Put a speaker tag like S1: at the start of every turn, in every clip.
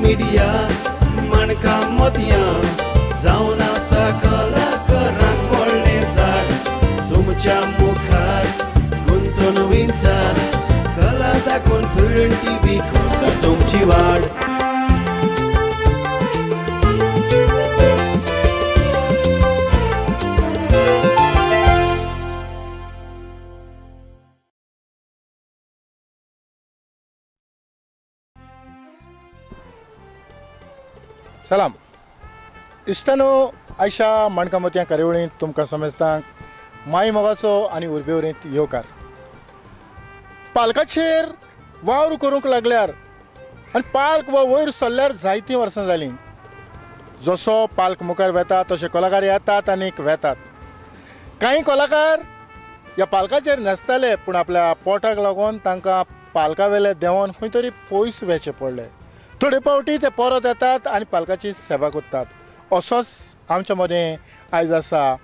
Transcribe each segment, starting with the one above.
S1: Media माणकां मोतयां जावन आसा कलाकारांक व्हडलें झाड तुमच्या मुखार गुंतून विंचार कला दाखोवन प्रुडंट टीव्ही करता तुमची वाड.
S2: सलाम इश्टानो, आयशा माणकां मोतयां कार्यावळींत तुमकां समेस्तांक माई मोगाचो आनी उर्बेवरींत येवकार. पालकाचेर वावर करूंक लागल्यार आनी पाल्क वा वयर सरल्यार जायतीं वर्सां जालीं. जसो पाल्क मुखार वेता तशे कलाकार येतात आनीक वेतात. कांय कलाकार ह्या पालकाचेर न्हेसताले पूण आपल्या पोटाक लागून तांकां पालका वेले देंवोन खंय तरी पयस वेचें पडलें. थोडे फावटी ते परत येतात आनी पालकाची सेवा करतात. असोच आमच्या मदें आयज आसा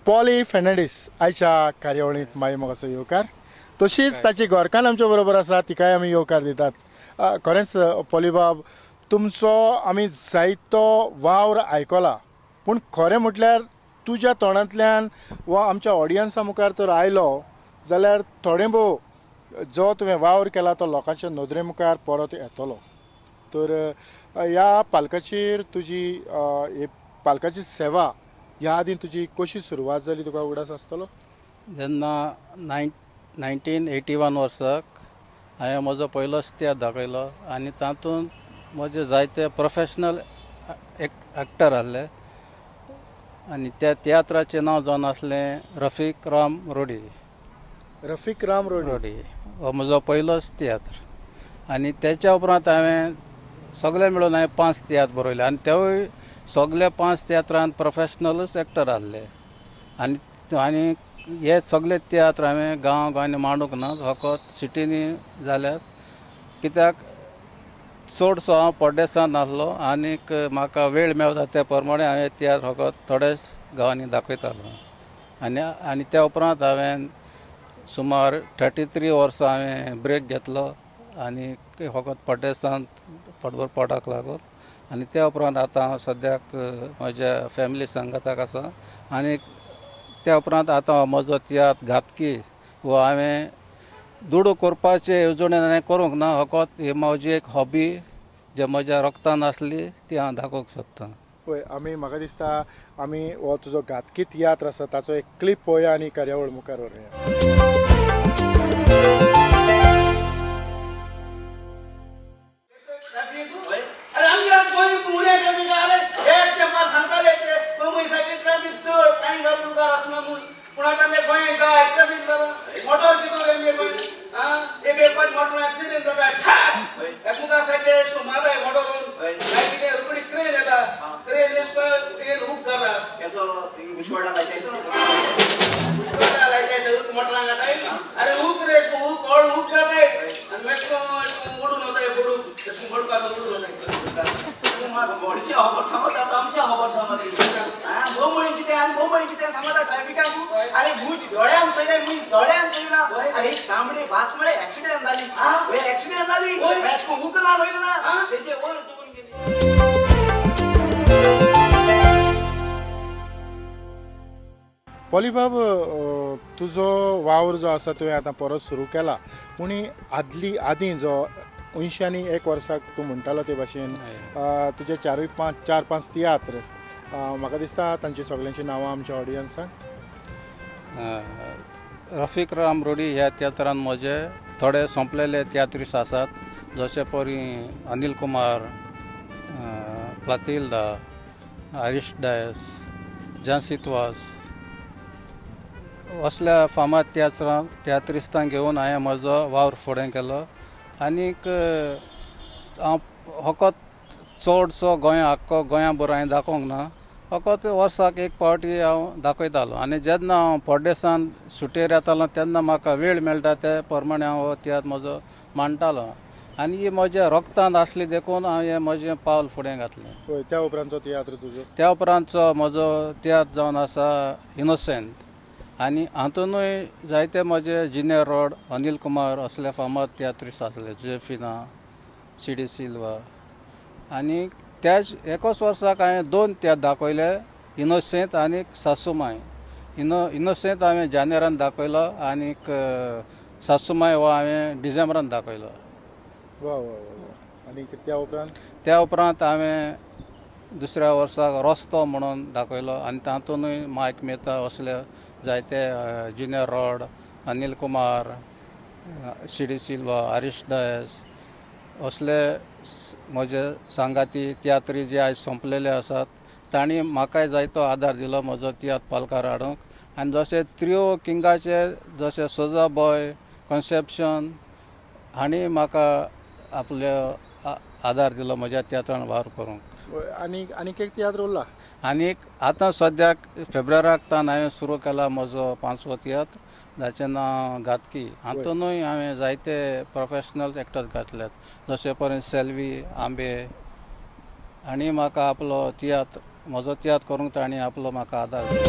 S2: पॉली फेर्नांडीस. आयच्या कार्यावळींत माई मोगाचो येवकार. तशीच ताची घरकान्न आमच्या बरोबर आसा, तिकाय आमी येवकार दितात. खरेंच पॉली बाब, तुमचो आमी जायतो वावर आयकला पूण खरें म्हटल्यार तुज्या तोंडांतल्यान वा आमच्या ऑडियन्सा मुखार तर आयलो जाल्यार थोडें भोव जो तुवें वावर केला तो लोकांच्या नदरे मुखार परत येतलो. तर ह्या पालकाचेर तुजी पालकाची सेवा ह्या आदीं तुजी कशी सुरवात जाली तुका उगडास आसतलो?
S3: जेन्ना 1981 वर्साक हांवें म्हजो पयलोच तियात्र दाखयलो आनी तातूंत म्हजे जायते प्रोफेशनल एक्टर आहले आनी त्या तियात्राचें नांव जावन आसलें रफीक राम रोडी.
S2: रफीक राम रोडी
S3: हो म्हजो पयलोच तियात्र. आनी तेच्या उपरांत हांवें सगळे मेळून हांवें 5 तियात्र बरयले आनी तेवूय सगळे 5 तियात्रांत प्रोफेशनलूच एक्टर आहले. आनी आनी हे सगळे तियात्र हांवें गांव गांवांनी मांडूंक ना, फकत सिटींनी जाल्यात. कित्याक चडसो हांव परदेसांत आसलो आनीक म्हाका वेळ मेळटा त्या प्रमाणे हांवें तियात्र फकत थोडेच गांवांनी दाखयतालो. आनी आनी त्या उपरांत हांवें सुमार 33 वर्सां हांवें ब्रेक घेतलो आनी फकत परदेसांत पोटभर पोटाक लागून. आनी त्या उपरांत आतां हांव सद्याक म्हज्या फॅमिली सांगाताक आसा. आनी त्या उपरांत आतां म्हजो तियात्र घातकी हो हांवें दुडू करपाचे येवजणेन हांवें करूंक ना, फकत ही म्हजी एक हॉबी जे म्हज्या रक्तान आसली ती हांव दाखोवंक सोदतां.
S2: पळय आमी म्हाका दिसता आमी हो तुजो घातकी तियात्र आसा ताचो एक क्लिप पळोवया आनी कार्यावळ मुखार व्हरुया. पॉली बाब, तुजो वावर जो आसा तुवें आतां परत सुरू केला पूण आदली आदीं जो 81 वर्साक तूं म्हणटालो ते भाशेन तुजे 4-5 तियात्र म्हाका दिसता तांची सगल्यांची नांवां आमच्या ऑडियन्साक.
S3: रफीक राम रोडी ह्या तियात्रान म्हजे थोडे सोंपलेले तियात्रिस्ट आसात, जशे परी अनिल कुमार, प्लातिल्दा, हरीश डायस, जानसीत वास असल्या फामाद तियात्रिस्तांक घेवन हांवें म्हजो वावर फुडें केलो. आनीक हांव फकत चडसो गोंया आख्खो गोंया भर हांवें दाखोवंक ना, फकत वर्साक एक फावटी हांव दाखयतालो. आनी जेन्ना हांव परदेसांत सुटयेर येतालो तेन्ना म्हाका वेळ मेळटा ते प्रमाणे हांव हो तियात्र म्हजो मांडटालो. आनी ही म्हज्या रक्तांत आसली देखून हांवें हें म्हजें पावल फुडें घातलें.
S2: त्या उपरांतचो तियात्र तुजो?
S3: त्या उपरांतचो म्हजो तियात्र जावन आसा इनोसेंट. आनी हातूनय जायते म्हजे जिनियर रॉड, अनिल कुमार असले फामाद तियात्रिस्ट आसले, जेफिना, सी डी सिल्वा. आनी त्याच एकाच वर्साक हांवें 2 तियात्र दाखयले, इनोसेंत आनी सासुमाय. इनोसेंत हांवें जानेरान दाखयलो आनीक सासुमाय हो हांवें डिसेंबरान दाखयलो.
S2: वा वा वा. आनी त्या उपरांत?
S3: त्या उपरांत हांवें दुसऱ्या वर्साक रस्तो म्हणून दाखयलो आनी तातूंतय मायक मेहता असले जायते junior Rod, Anil Kumar, C D Silva, Harish Dias असले म्हजे सांगाती तियात्री जे आयज सोंपलेले आसात तांणी म्हाकाय जायतो आदार दिलो म्हजो तियात्र पालकार हाडूंक. आनी जशे त्रियो किंगाचे जशे सोजा बॉय, कॉन्सेप्शन हांणी म्हाका आपले आदार दिलो म्हज्या तियात्रान वावर करूंक.
S2: आनी आनीक एक तियात्र उरला.
S3: आनीक आतां सद्याक फेब्रुवाराक तान हांवें सुरू केला म्हजो 5वो तियात्र जाचें नांव घातकी. हातूनय हांवें जायते प्रोफेशनल एक्टर्स घातल्यात जशे परेन सेल्वी आंबे हांणी म्हाका आपलो तियात्र म्हजो तियात्र करूंक तांणी आपलो म्हाका आदार दिलो.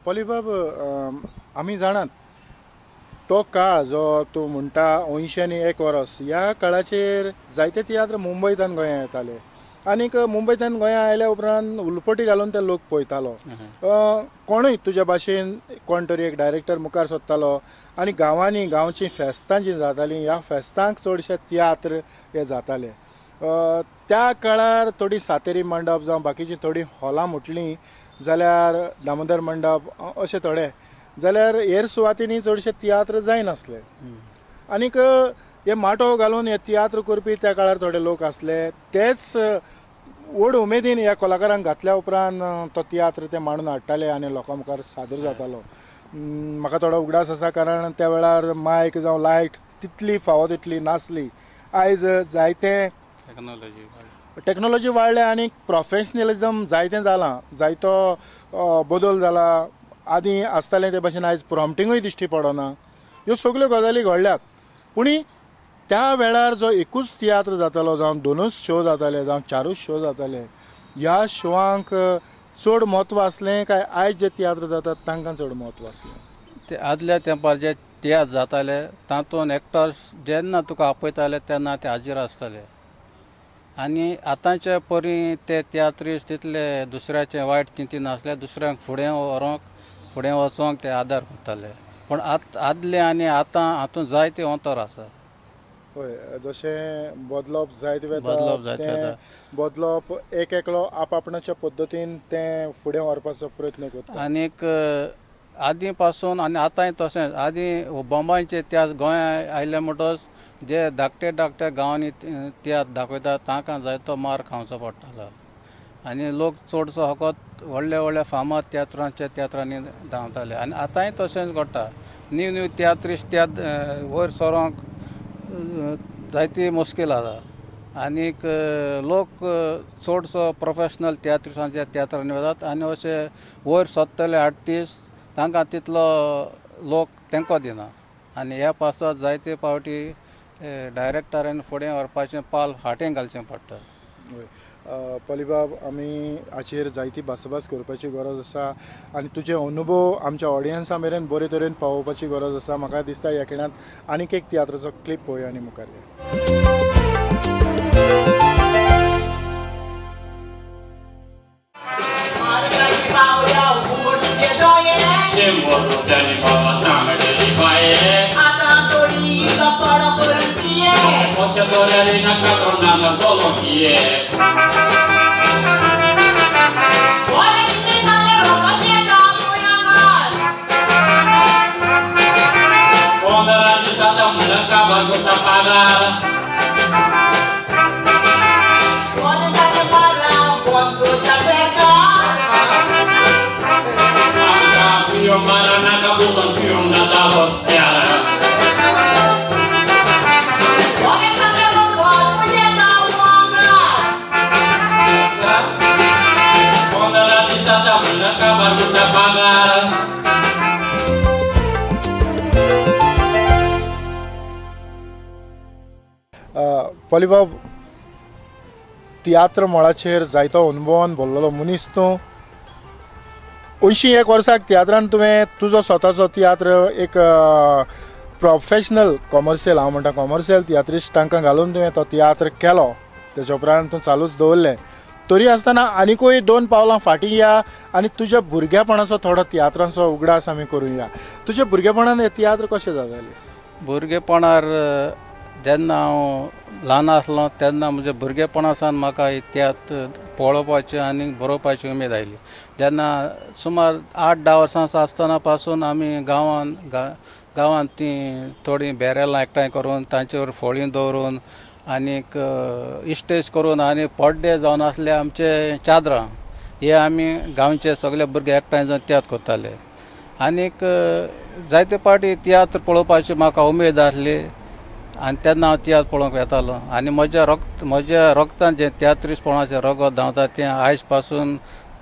S2: पॉलीबाब, आमी जाणात तो काळ जो तूं म्हणटा 81 वर्स, ह्या काळाचेर जायते तियात्र मुंबयंतल्यान गोंयांत येताले आनीक मुंबयंतल्यान गोंयांत आयल्या उपरांत उलपटी घालून ते लोक पळयतालो. कोणूय तुज्या भाशेन कोण तरी एक डायरेक्टर मुखार सोदतालो आनी गांवांनी गांवचीं फेस्तां जीं जातालीं ह्या फेस्तांक चडशे तियात्र हे जाताले. त्या काळार थोडी सातेरी मंडप जावं बाकीचीं थोडीं हॉलां म्हटलीं जाल्यार दामोदर मंडप अशे थोडे, जाल्यार हेर सुवातींनी चडशे तियात्र जायनासले. आनीक हे माटोव घालून हे तियात्र करपी त्या काळार थोडे लोक आसले, तेच व्हड उमेदीन ह्या कलाकारांक घातल्या उपरांत तो तियात्र ते मांडून हाडटाले आनी लोकां मुखार सादर जातालो. म्हाका थोडो उगडास आसा कारण त्या वेळार मायक जावं लायट तितली फावो तितली नासली. आयज जायते टॅक्नोलॉजी वाडल्या आनी प्रोफेशनलिजम जायतें जालां, जायतो बदल जाला. आदीं आसतालें ते भाशेन आयज प्रॉम्प्टिंगूय दिश्टी पडना. ह्यो सगल्यो गजाली घडल्यात. पूण त्या वेळार जो एकूच तियात्र जातालो जावं 2च शो जाताले जावं 4च शो जाताले, ह्या शोआंक चड म्हत्व आसलें काय आयज जे तियात्र जातात तांकां चड म्हत्व आसलें?
S3: ते आदल्या तेंपार जे तियात्र जाताले तातूंत एक्टर्स जेन्ना तुका आपयताले तेन्ना ते हाजीर आसताले आनी आतांचे परी ते तियात्रिस्ट तितले दुसऱ्याचें वायट चिंती नासले, दुसऱ्यांक फुडें व्हरूंक फुडें वचोंक ते आदार करताले. पूण आदले आनी आतां हातूंत जायते अंतर आसा.
S2: हय, जशें बदलप जायत वता, बदलप एक एकलो आप आपणाच्या पद्दतीन तें फुडें व्हरपाचो प्रयत्न करता.
S3: आनीक आदीं पासून आनी आतांय तशेंच, आदीं बॉम्बायचे तियात्र गोंया आयले म्हणटच जे धाकटे धाकटे गांवांनी तियात्र दाखयतात तांकां जायतो मार खावचो पडटालो आनी लोक चडसो फकत व्हडले व्हडले फामाद तियात्रांच्या तियात्रांनी धांवताले. आनी आतांय तशेंच घडटा. न्यू न्यू तियात्रिस्ट तियात्र वयर सरोंक जायती मुश्कील आसा आनीक लोक चडसो प्रोफेशनल तियात्रिस्टांच्या तियात्रांनी वतात आनी अशे वयर सोदतले आर्टिस्ट तांकां तितलो लोक तेंको दिना आनी ह्या पासत जायते फावटी डायरेक्टरान फुडें व्हरपाचें पाल फाटीं घालचें पडटा.
S2: पॉलीबाब, आमी हाचेर जायती भासाभास करपाची गरज आसा आनी तुजे अनुभव आमच्या ऑडियन्सा मेरेन बरे तरेन पावोवपाची गरज आसा. म्हाका दिसता ह्या खिणांत आनीक एक तियात्राचो क्लिप पळोवया आनी मुखार या. पॉलीबाब, तियात्र मळाचेर जायतो अनुभवान भरलेलो मनीस तूं. 81 वर्साक तियात्रान तुवें तुजो स्वताचो तियात्र एक प्रोफेशनल कॉमर्शियल, हांव म्हणटा कॉमर्शियल तियात्रिस्ट तांकां घालून तुवें तो तियात्र केलो, तेच्या उपरांत तूं चालूच दवरलें. तरी आसतना आनिकूय 2 पावलां फाटीं या आनी तुज्या भुरगेपणाचो थोडो तियात्रांचो उगडास आमी करुया. तुज्या भुरगेपणान हे तियात्र कशें जाताले?
S3: भुरगेपणार जेन्ना हांव ल्हान आसलो तेन्ना म्हज्या भुरगेपणा सावन म्हाका तियात्र पळोवपाची आनी बरोवपाची उमेद आयली. जेन्ना सुमार 8-10 वर्सां आसतना पासून आमी गांवांत तीं थोडीं बॅरेलां एकठांय करून तांचेर फळीं दवरून आनीक इस्टेज करून आनी पड्डे जावन आसले आमचे चादरां हे आमी गांवचे सगळे भुरगे एकठांय जावन तियात्र करताले. आनीक जायते पाटी तियात्र पळोवपाची म्हाका उमेद आसली आनी तेन्ना हांव तियात्र पळोवंक वेतालो. आनी म्हज्या रगतान जें तियात्रिस्टपणाचें रगत धांवता तें आयज पासून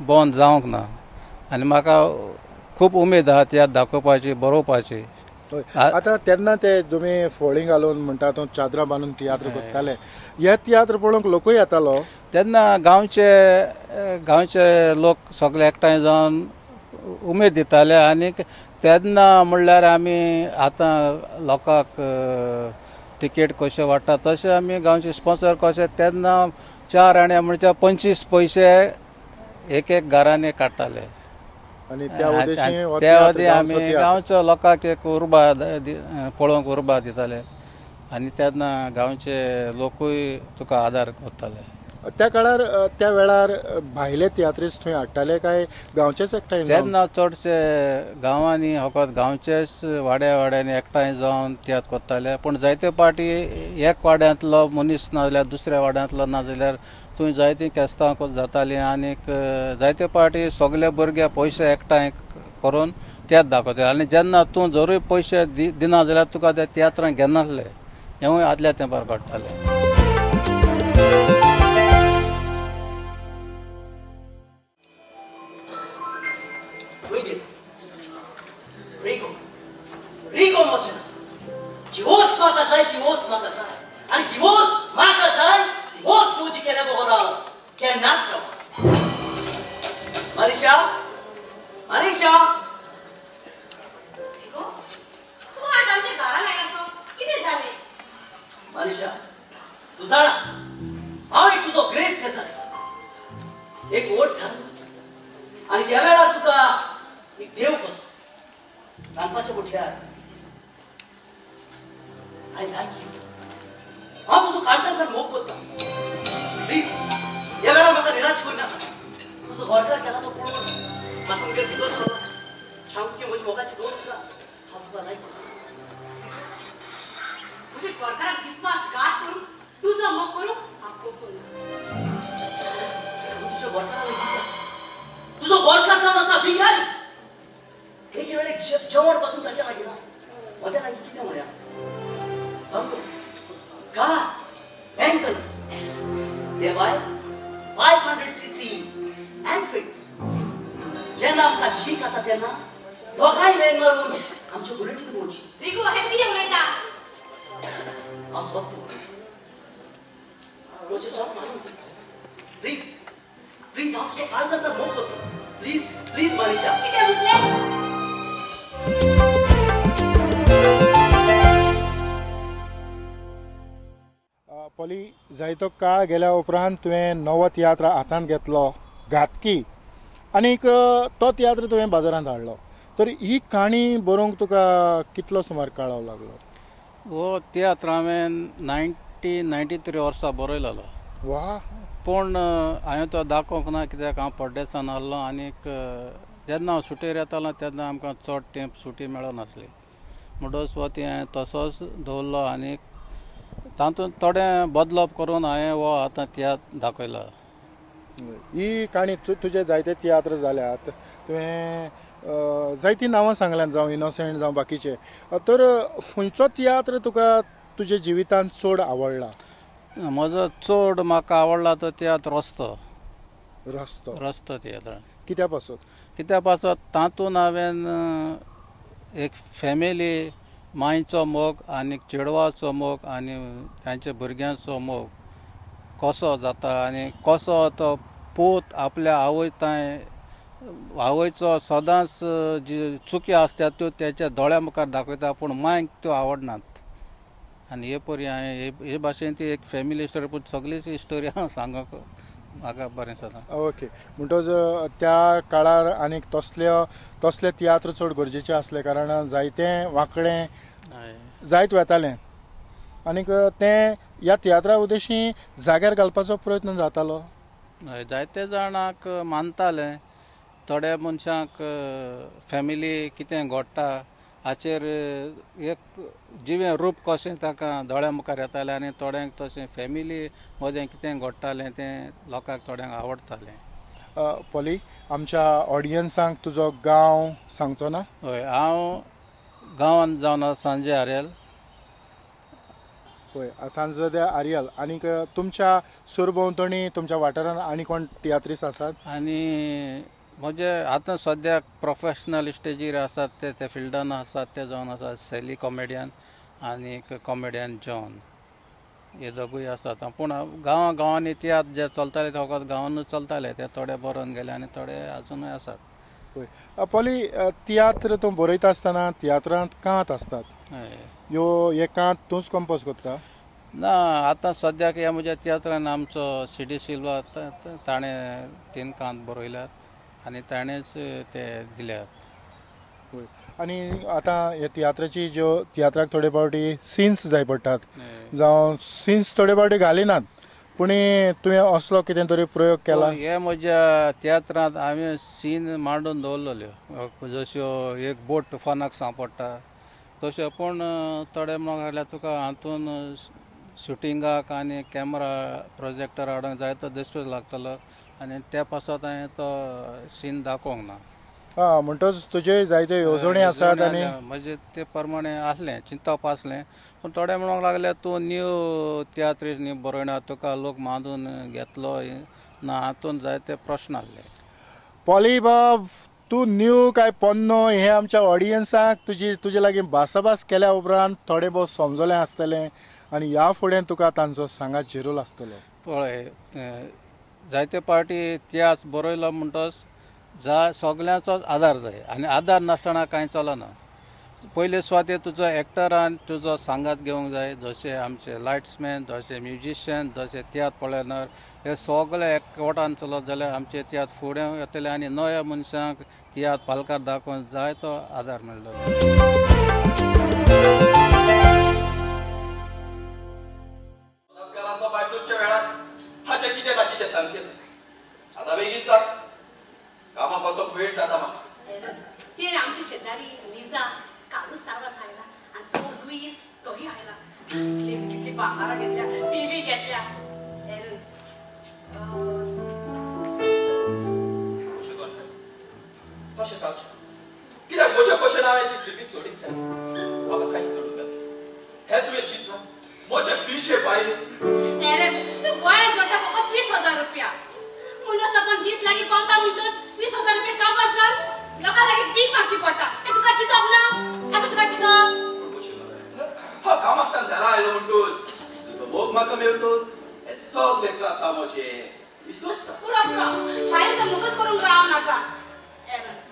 S3: बंद जावंक ना आनी म्हाका खूब उमेद आहा तियात्र दाखोवपाची, बरोवपाची.
S2: आतां तेन्ना ते तुमी फोळी घालून म्हणटा तूं चादरां बांदून तियात्र करताले, हे तियात्र पळोवंक लोकूय येतालो
S3: तेन्ना? गांवचे लोक सगळे एकठांय जावन उमेद दिताले. आनीक तेन्ना म्हणल्यार आमी आतां लोकांक तिकेट कशें वाडटा तशें आमी गांवचे स्पॉन्सर कशें तेन्ना 4 आणे म्हणजे 25 पयशे एक एक घरांनी काडटाले.
S2: आनी त्या
S3: वटेन आमी गांवच्या लोकांक एक उर्बा पळोवंक उर्बा दिताले आनी तेन्ना गांवचे लोकूय तुका आदार करताले.
S2: त्या काळार त्या वेळार भायले तियात्रिस्ट थंय हाडटाले काय गांवचेच एकठांय?
S3: तेन्ना चडशे गांवांनी फकत गांवचेच वाड्या वाड्यांनी एकठांय जावन तियात्र करताले. पूण जायते पाटी एक वाड्यांतलो मनीस ना जाल्यार दुसऱ्या वाड्यांतलो ना जाल्यार थंय जायतीं केस्तांव जातालीं. आनीक जायते पाटी सगळे भुरगे पयशे एकठांय करून तियात्र दाखयताले आनी जेन्ना तूं जरूय पयशे दिना जाल्यार तुका त्या तियात्रांक घेनासले. हेंवूय आदल्या तेंपार घडटालें.
S2: पॉली, जायतो काळ गेल्या उपरांत तुवें नवो तियात्र हातांत घेतलो, घातकी, आनीक तो तियात्र तुवें बाजारांत हाडलो. तर ही काणी बरोवंक तुका कितलो सुमार काळ लागलो?
S3: हो तियात्र हांवें 1993 वर्सा बरयलेलो.
S2: वा!
S3: पूण हांवें तो दाखोवंक ना कित्याक हांव परदेसान आहलो आनीक जेन्ना हांव सुटयेर येतालो तेन्ना आमकां चड तेंप सुटी मेळनासली, म्हणटच हो ती हांवें तसोच दवरलो आनीक तातूंत थोडें बदलप करून हांवें हो आतां तियात्र दाखयला.
S2: ही काणी तुजे जायते तियात्र जाल्यात, तुवें जायतीं नांवां सांगल्यात, जावं इनोसेंट जावं बाकीचे, तर खंयचो तियात्र तुका तुज्या जिवितांत चड आवडला?
S3: म्हजो चड म्हाका आवडला तो तियात्र रस्तो.
S2: रस्तो?
S3: रस्तो तियात्र.
S2: कित्या पासत?
S3: कित्या पासत तातूंत हांवें एक फॅमिली, मांयचो मोग आनी चेडवाचो मोग आनी तांच्या भुरग्यांचो मोग कसो जाता आनी कसो तो पूत आपल्या आवय तांय आवयचो सदांच जी चुकी आसता त्यो तेच्या दोळ्या मुखार दाखयता पूण मांयक त्यो आवडनात. आनी हे परी हांवें हे भाशेन ती एक फॅमिली स्टोरी पूण सगळीच स्टोरी हांव सांगूंक म्हाका बरें दिसता.
S2: ओके, म्हणटच त्या काळार आनीक तसले तियात्र चड गरजेचे आसले कारण जायते वांकडें जायत वेतालें आनीक तें ह्या तियात्रा उद्देशी जाग्यार घालपाचो प्रयत्न जातालो.
S3: जायते जाणांक मानताले, थोड्या मनशांक फॅमिली कितें घडटा हाचेर एक जिवें रूप कशें ताका दोळ्या मुखार येतालें आनी थोड्यांक तशें फॅमिली मदें कितें घडटालें तें लोकांक थोड्यांक आवडटालें.
S2: पॉली, आमच्या ऑडियन्सांक तुजो गांव सांगचो ना?
S3: हय, हांव गांवांत जावन आसा सांजे आर्यल.
S2: हय, सांजे दे आर्यल. आनीक तुमच्या सरभोंवतणी तुमच्या वाठारांत आनी कोण तियात्रीस आसात?
S3: आनी म्हजे आतां सद्याक प्रोफेशनल स्टेजीर आसात ते त्या फिल्डान आसात ते जावन आसात सॅली कॉमेडियन आनी कॉमेडियन जॉन, हे दोगूय आसात. पूण गांवां गांवांनी तियात्र जे चलताले ते फकत गांवांनूच चलताले, ते थोडे बरोवन गेले आनी थोडे आजुनूय आसात.
S2: हय पॉली, तियात्र तूं बरयता आसतना तियात्रांत कांत आसतात, ह्यो हे कांत तूंच कंपोज करता?
S3: ना, आतां सद्याक ह्या म्हज्या तियात्रान आमचो सी डी सिल्वा ताणें 3 कांत बरयल्यात आनी ताणेंच ते दिल्यात.
S2: हय, आनी आतां ह्या तियात्राची ज्यो तियात्राक थोडे फावटी सिन्स जाय पडटात, जावं सिन्स थोडे फावटी घालिनात, पूण तुवें असलो कितें तरी प्रयोग केला?
S3: हे म्हज्या तियात्रांत हांवें सीन मांडून दवरलेल्यो, जश्यो एक बोट तुफानाक सांपडटा तश्यो, पूण थोडे म्हणूंक लागल्यार तुका हातून शुटिंगाक आनी कॅमरा प्रोजेक्टर हाडूंक जाय तो दसपेज लागतलो आनी त्या पासत हांवें तो सीन दाखोवंक ना.
S2: आं, म्हणटच तुजे जायते येवजण्यो आसात आनी
S3: म्हजे ते प्रमाणे आसलें चिंतप आसलें, पूण थोडे म्हणूंक लागले तूं न्यू तियात्रीस न्ही बरयना, तुका लोक मांदून घेतलो ना, हातून जायते प्रश्न आसले.
S2: पॉली बाब, तूं न्यू काय पोन्नो हें आमच्या ऑडियन्साक तुजे लागीं भासाभास केल्या उपरांत थोडें भोव समजलें आसतलें आनी ह्या फुडें तुका तांचो सांगात झिरूल आसतलो.
S3: पळय, जायते पावटी तियात्र बरयलो म्हणटच जा सगल्यांचोच आदार जाय आनी आदार नासतना कांय चलना. पयले सुवातेर तुजो एक्टरान तुजो सांगात घेवंक जाय, जशे आमचे लायट्समॅन, जशे म्युजिशियन, जशे तियात्र पळयणार, हे सगळे एकवटान चलत जाल्यार आमचे तियात्र फुडें येतले आनी नव्या मनशांक तियात्र पालकार दाखोवन जाय तो आदार मेळटलो.
S4: आतां बेगीन चल, कामाक वचोंक वेळ जाता म्हाका.
S5: ते आमचे शेजारी लिजा कालूच तारवास आयला आनी तो लुईस तोय आयला. कितली भांगरां घेतल्या, टीव्ही घेतल्या.
S4: तशें जावचें कित्याक? म्हज्या भशेन हांवें ती सर्वीस सोडीत जाय, म्हाका कांयच सोडूंक मेळटा हें तुवें चिंतलां? म्हजें पिशें बायल.
S5: तूं गोंयांत जोडटा फकत 20,000 रुपया, म्हणून सपन दीस लागीं पावता म्हणटच 20,000 रुपया काबार जावन लोकां लागीं भीक मागची पडटा. हें तुका चिंतप ना? आसा तुका चिंतप?
S4: हांव कामांतल्यान घरा आयलो म्हणटूच तुजो मोग म्हाका मेळटोच, हे सगळे त्रास म्हजे विसरता.
S5: पुरो पुरो, बायलेचो मोगच करूंक राव नाका.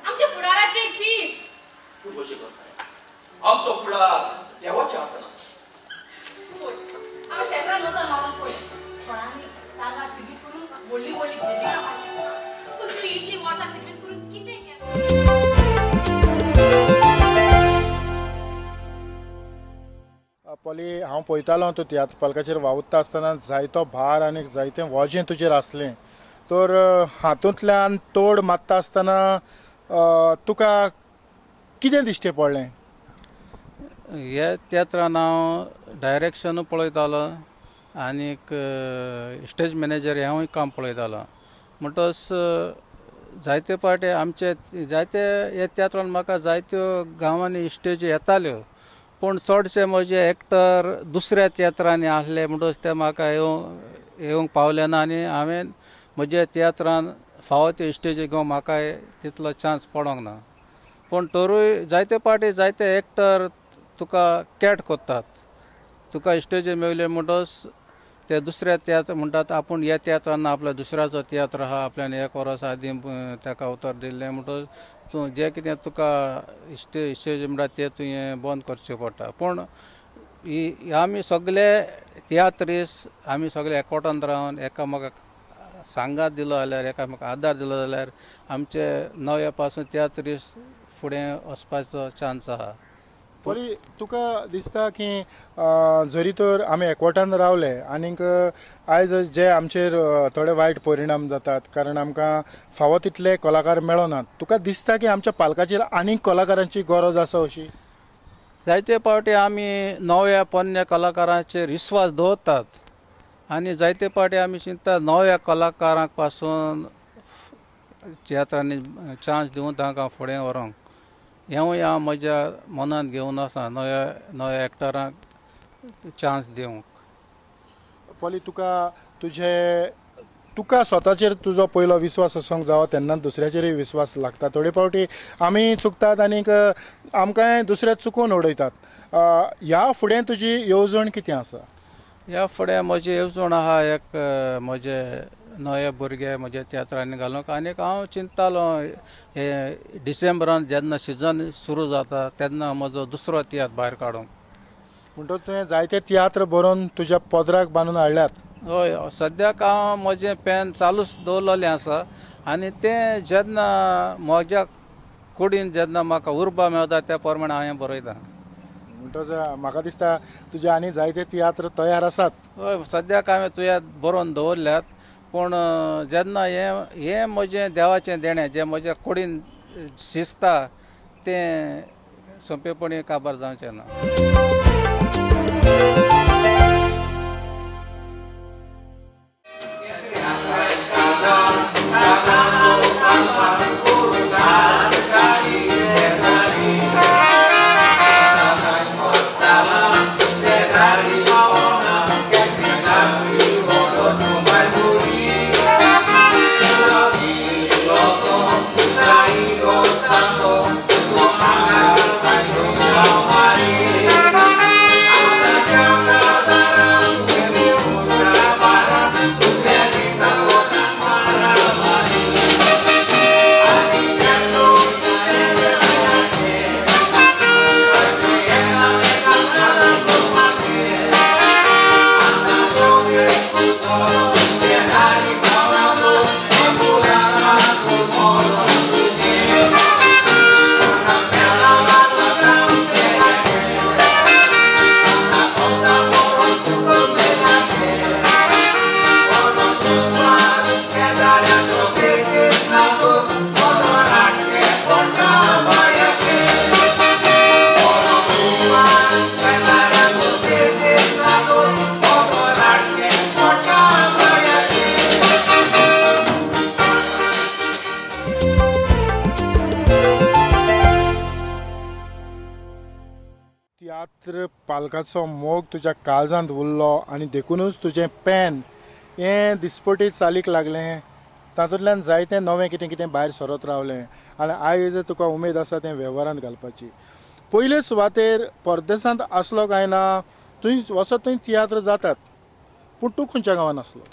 S5: आमच्या फुडाराचें चीत.
S4: तूं कशें करता? आमचो फुडार देवाच्या हातान आसा.
S5: हांव शेजारान वचोन मारून पळय, कोणांनी तारवार सर्वीस करून व्हडली व्हडली बिल्डिंगां बांदल्या, पूण तूं इतलीं वर्सां सर्वीस करून कितें केलें?
S2: पॉली, हांव पळयतालो तूं तियात्र पालकाचेर वावुरता आसतना जायतो भार आनी जायतें वजें तुजेर आसलें, तर हातूंतल्यान तोड मारता आसतना तुका कितें दिश्टी पडलें?
S3: ह्या तियात्रान हांव डायरेक्शनूय पळयतालो आनीक स्टेज मॅनेजर हेंवूय काम पळयतालो. म्हणटच जायते पावटी आमचे जायते ह्या तियात्रान म्हाका जायत्यो गांवांनी स्टेजी येताल्यो, पूण चडशे म्हजे एक्टर दुसऱ्या तियात्रांनी आसले म्हणटच ते म्हाका येवंक पावले ना आनी हांवें म्हज्या तियात्रान फावो त्यो स्टेजी घेवंक म्हाका तितलो चान्स पडोंक ना. पूण तरूय जायते पावटी जायते एक्टर तुका कॅट करतात, तुका स्टेजी मेळ्ळे म्हणटच ते दुसऱ्या तियात्र म्हणटात आपूण ह्या तियात्रान ना आपल्या दुसऱ्याचो तियात्र आहा आपल्यान एक वर्स आदीं ताका उतर दिल्लें म्हणटकच तूं जें कितें तुका इश्टेज म्हणटा तें तुवें बंद करचें पडटा. पूण ही आमी सगळे तियात्रीस आमी सगळे एकवटान रावन एकामेकाक सांगात दिलो जाल्यार एकामेकाक आदार दिलो जाल्यार आमचे नव्या पासून तियात्रीस फुडें वचपाचो चान्स आहा.
S2: परी तुका दिसता की जरी तर आमी एकवटान रावले आनीक आयज जे आमचेर थोडे वायट परिणाम जातात कारण आमकां फावो तितले कलाकार मेळनात, तुका दिसता की आमच्या पालकाचेर आनीक कलाकारांची गरज आसा अशी?
S3: जायते पावटी आमी नव्या पोन्न्या कलाकारांचेर विस्वास दवरतात आनी जायते पावटी आमी चिंततात नव्या कलाकारांक पासून तियात्रांनी चान्स दिवन तांकां फुडें व्हरूंक. हेंवूय हांव म्हज्या मनांत घेवन आसा नव्या नव्या एक्टरांक चान्स दिवंक.
S2: पॉली तुका तुजे तुका स्वताचेर तुजो पयलो विस्वास आसूंक जावो तेन्ना दुसऱ्याचेरूय विस्वास लागता. थोडे फावटी आमी चुकतात आनीक आमकांय दुसरे चुकोवन उडयतात. ह्या फुडें तुजी येवजण कितें आसा?
S3: ह्या फुडें म्हजी येवजण आहा एक म्हजे नवे भुरगे म्हज्या तियात्रांनी घालूंक. आनीक हांव चिंततालो हे डिसेंबरान जेन्ना सिजन सुरू जाता तेन्ना म्हजो दुसरो तियात्र भायर काडूंक.
S2: म्हणटकच तुवें जायते तियात्र बरोवन तुज्या पदराक बांदून हाडल्यात?
S3: हय, सद्याक हांव म्हजें पेन चालूच दवरलेलें आसा आनी तें जेन्ना म्हज्या कुडीन जेन्ना म्हाका उर्बा मेळटा त्या प्रमाणे हांवें बरयता.
S2: म्हणटकच म्हाका दिसता तुजे आनी जायते तियात्र तयार आसात?
S3: हय, सद्याक हांवें तियात्र बरोवन दवरल्यात पूण जेन्ना हें हें म्हजें देवाचें देणें जें म्हज्या कुडीन शिजता तें सोंपेपणी काबार जावचें ना.
S2: तियात्र पालकाचो मोग तुज्या काळजांत उरलो आनी देखूनच तुजें पेन हें दिसपटी चालीक लागलें, तातूंतल्यान जायतें नवें कितें कितें भायर सरत रावलें आनी आयज तुका उमेद आसा तें वेव्हारांत घालपाची. पयले सुवातेर परदेसांत आसलो काय ना थंय वचत थंय तियात्र जातात, पूण तूं खंयच्या गांवांत आसलो?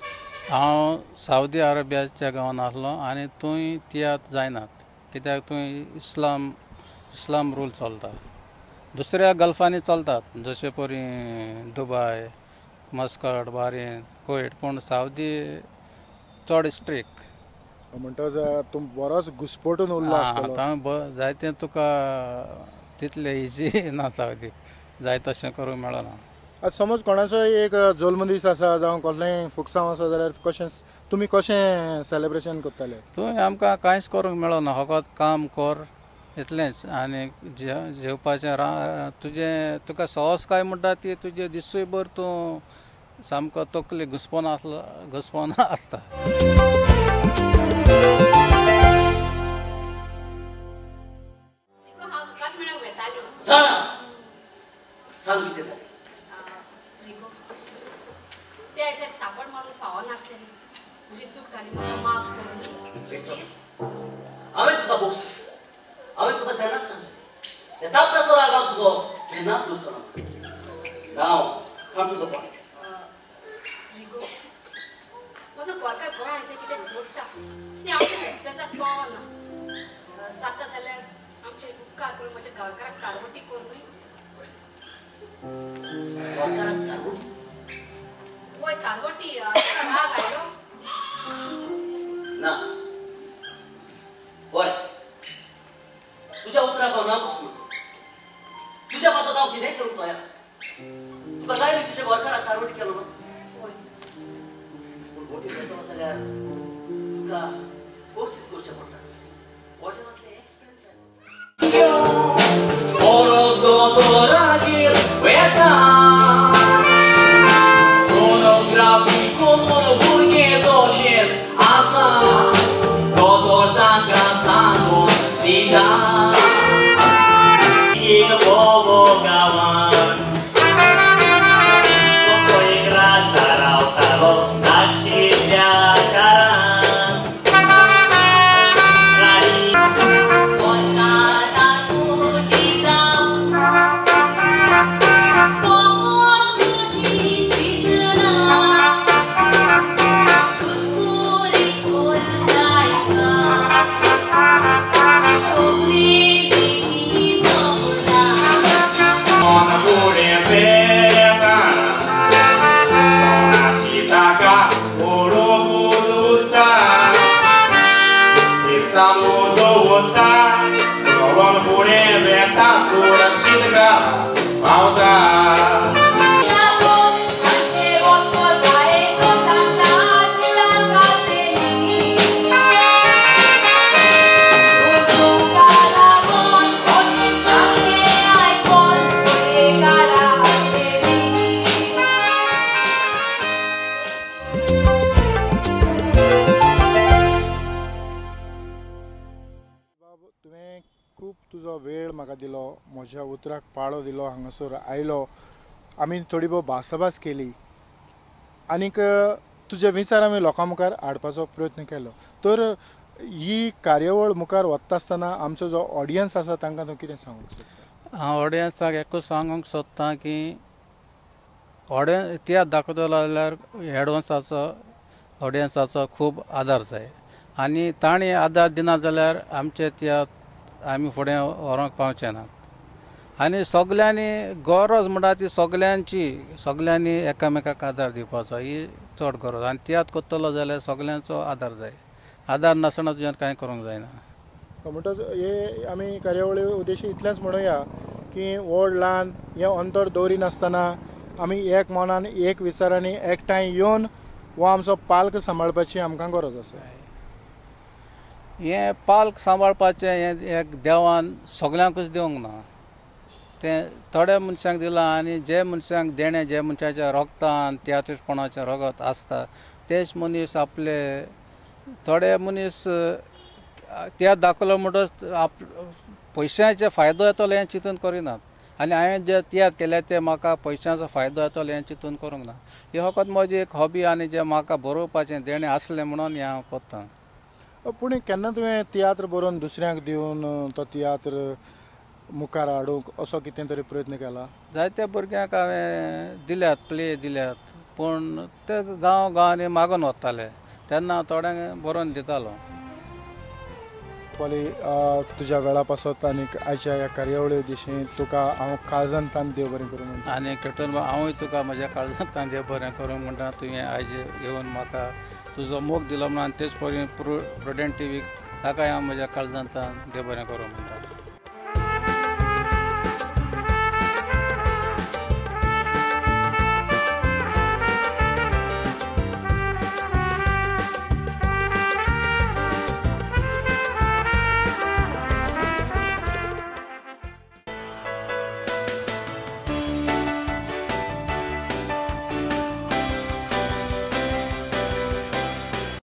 S3: हांव सावदी अरेबियाच्या गांवांत आसलो आनी थंय तियात्र जायनात कित्याक थंय इस्लाम इस्लाम रूल चलता. दुसऱ्या गल्फांनी चलतात जशे परी दुबाय, मस्कट, बारेन, कुवेट, पूण सावदी चड स्ट्रिक्ट.
S2: म्हणटकच तूं बरोच घुस्पटून उरलो आसतलो.
S3: हांव जायते तुका तितले इजी ना सावदी, जाय तशें करूंक मेळना.
S2: आतां समज कोणाचो एक जल्मदीस आसा जावं कसलेंय फुकसांव आसा जाल्यार कशें तुमी कशें सेलेब्रेशन करताले?
S3: थंय आमकां कांयच करूंक मेळना, फकत काम कर इतलेंच आनी जेवपाचें तुजें तुका सहज काय म्हणटा ती तुजे दिसूय भर तूं सामको तकली घुसपोन आसलो घुसपोन आसता.
S4: हांवें तुका बोक्स, हांवें तुका तेन्नाच सांगलें त्या तापटाचो राग हांव तुजो केन्नाच दुसतो ना. Now come to the point.
S5: गोंयांत जें कितें घडटा तें आमच्या एक्सप्रेसाक कळना. जाता जाल्यार आमचे उपकार करून म्हज्या गांवकाराक कारवटी कर न्हय.
S6: गांवकाराक कारवटी?
S5: वय कारवटी. राग आयलो
S6: ना? बरें, तुज्या उतराक हांव ना बसून. तुज्या पासत हांव कितेंय करूंक तयार आसा. तुका जाय न्ही तुज्या गोरकाराक कारवटी केलो ना? पूण बोटीर वयतलो जाल्यार तुका कोर्सीस करचें पडटा. हॉटेलांतले एक्सपिरियन्स जाय. सोनोग्राफी कोण भुरगें तशेंच आसा दोतोर तांकां सांगून दिता.
S2: तुजो वेळ म्हाका दिलो, म्हज्या उतराक पाळो दिलो, हांगासर आयलो, आमी थोडी भोव भासाभास केली आनीक तुजे विचार आमी लोकां मुखार हाडपाचो प्रयत्न केलो. तर ही कार्यावळ मुखार वता आसतना आमचो जो ऑडियन्स आसा तांकां तूं कितें सांगूंक सोदता?
S3: हांव ऑडियन्साक एकूच सांगूंक सोदता की ऑडियन्स तियात्र दाखयतलो जाल्यार एडवान्साचो ऑडियन्साचो खूब आदार जाय आनी तांणी आदार दिना जाल्यार आमचे तियात्र आमी फुडें व्हरूंक पावचे नात. आनी सगल्यांनी गरज म्हणटा ती सगल्यांची, सगल्यांनी एकामेकाक आदार दिवपाचो ही चड गरज. आनी तियात्र करतलो जाल्यार सगल्यांचो आदार जाय. आदार नासतना तुज्यान कांय करूंक जायना.
S2: म्हणटच हे आमी कार्यावळी उद्देशी इतलेंच म्हणुया की व्हड ल्हान हें अंतर दवरिनासतना आमी एक मनान एक विचारांनी एकठांय येवन हो आमचो पालक सांबाळपाची आमकां गरज आसा.
S3: हें पालक सांबाळपाचें हें एक देवान सगल्यांकूच दिवंक ना, तें थोड्या मनशांक दिलां. आनी जे मनशांक देणें, जे मनशाच्या रोगतान तियात्रिस्टपणाचें रगत आसता तेच मनीस आपले, थोडे मनीस तियात्र दाखयलो म्हणटच आप पयशांचे फायदो येतलो हें चिंतून करिनात. आनी हांवें जे तियात्र केले ते म्हाका पयशांचो फायदो येतलो हें चिंतून करूंक ना. ही फकत म्हजी एक हॉबी आनी जें म्हाका बरोवपाचें देणें आसलें म्हणून हें हांव करतां.
S2: पूण केन्ना तुवें तियात्र बरोवन दुसऱ्यांक दिवन तो तियात्र मुखार हाडूंक असो कितें तरी प्रयत्न केला?
S3: जायत्या भुरग्यांक हांवें दिल्यात, प्ले दिल्यात, पूण ते गांव गांवांनी मागून वताले तेन्ना हांव थोड्यांक बरोवन दितालो.
S2: पॉली, तुज्या वेळा पासत आनी आयच्या ह्या कार्यावळी दिशीं तुका हांव काळजांतल्यान देव बरें करूं म्हणटा.
S3: आनी केटन हांवूय तुका म्हज्या काळजांतल्यान देव बरें करूं म्हणटा. तुवें आयज येवन म्हाका तुजो मोग दिलो म्हणून तेच परी प्रुडंट टीव्हीक ताकाय हांव म्हज्या काळजांतल्यान देव बरें करूं म्हणटा.